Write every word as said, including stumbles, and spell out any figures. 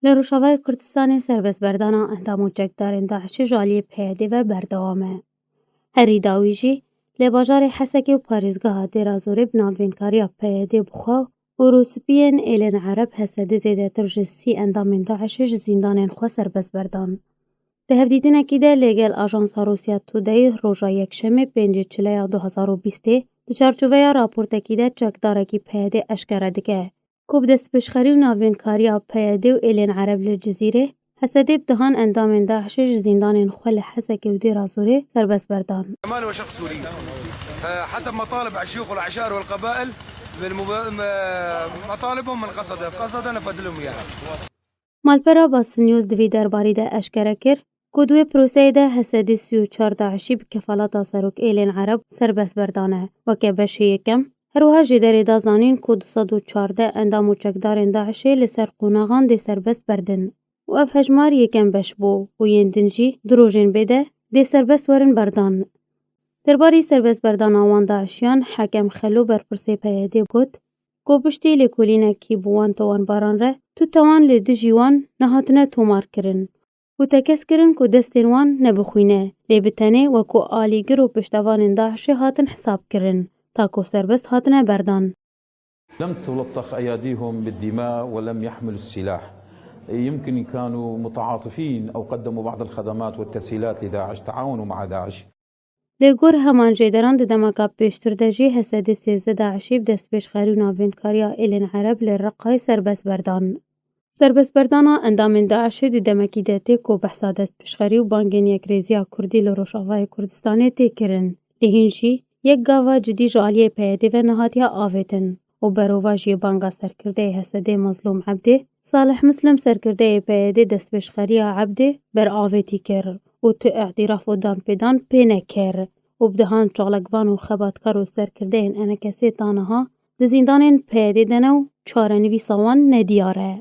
Li Rojavayê Kurdistanê serbestberdana endam û çekdarên DAIŞê ji aliyê P Y D'ê ve berdewam e. Herî dawî jî li bajarê Hesekê û parêzgeha Dêra Zorê bi navbênkariya P Y D'ê bi xwe û rûspiyên êlên Ereb H S D'ê zêdetir ji sî endamên DAIŞê ji zîndanên xwe serbest berdan. Di hevdîtinekî de lê gel Ajansa Rûsya Today roja Yekşemê pêncê Çileya du hezar û bîstê di çarçoveya raportekî de çekdarekî P Y D'ê eşkere dike ku bi destpêşxerî û navbênkariya P Y D'ê û êlên Ereb li Cizîrê, H S D'ê bi dehan endamên DAIŞê ji zîndanên xwe li Hesekê û Dêra Zorê serbest berdan. كمال وشق سوري. آه، حسب مطالب الشيوخ والعشائر والقبائل من مب-، م-، مطالبهم من قصد، قصد نفذ لهم إياها. Malpera Basın News di vî derbarî de eşkere kir ku di wê proseyê de H S D'ê sî û çar DAIŞî bi kefaleta serok êlên Ereb serbest berdane weke beşê yekem. Her wiha jêderê da zanîn ku du sed û çardeh endam û çekdarên DAIŞê li ser qonaxan dê serbest berdin û ev hejmar yekem beş bû û yên din jî du rojên bê de dê serbest werin berdan. Derbarî serbestberdana wan DAIŞiyan Hekem Xelo berpirsê P Y D'ê got ku piştî lêkolînekî bi wan tawanbaran re tu tawan li dijî wan nehatine tomarkirin û tekez kirin ku destên wan nebixwîne, lê bi tenê wekû alîgir û piştevanên DAIŞê hatin hesabkirin, ta ku serbest hatine berdan. لم تلطخ أياديهم بالدماء ولم يحملوا السلاح. يمكن كانوا متعاطفين أو قدموا بعض الخدمات والتسهيلات لداعش، تعاونوا مع داعش. Li gor heman jêderan di demeka pêştir de jî H S D'ê sêzdeh DAIŞî bi destpêşxerî û navbênkariya êlên Ereb li Reqayê serbest berdan. Serbestberdana endamên DAIŞê di demekî de tê ku behsa destpêşxerî û bangên yekrêziya Kurdî li Rojavayê Kurdistanê tê kirin. Lê hîn jî yek gava cidî ji aliyê P Y D'ê ve nehatiye avêtin û berovajiyê banga serkirdeyê H S D'ê Mezlûm Ebdê, Salih Muslim serkirdeyê P Y D'ê destpêşxeriya Ebdê beravêtî kir û tu îtîraf û danpêdan pê nekir û bi dehan çalakvan û xebatkar û serkirdeyên E N K S'ê ta niha di zîndanên P Y D'ê de ne û çarenivîsa wan nediyar e.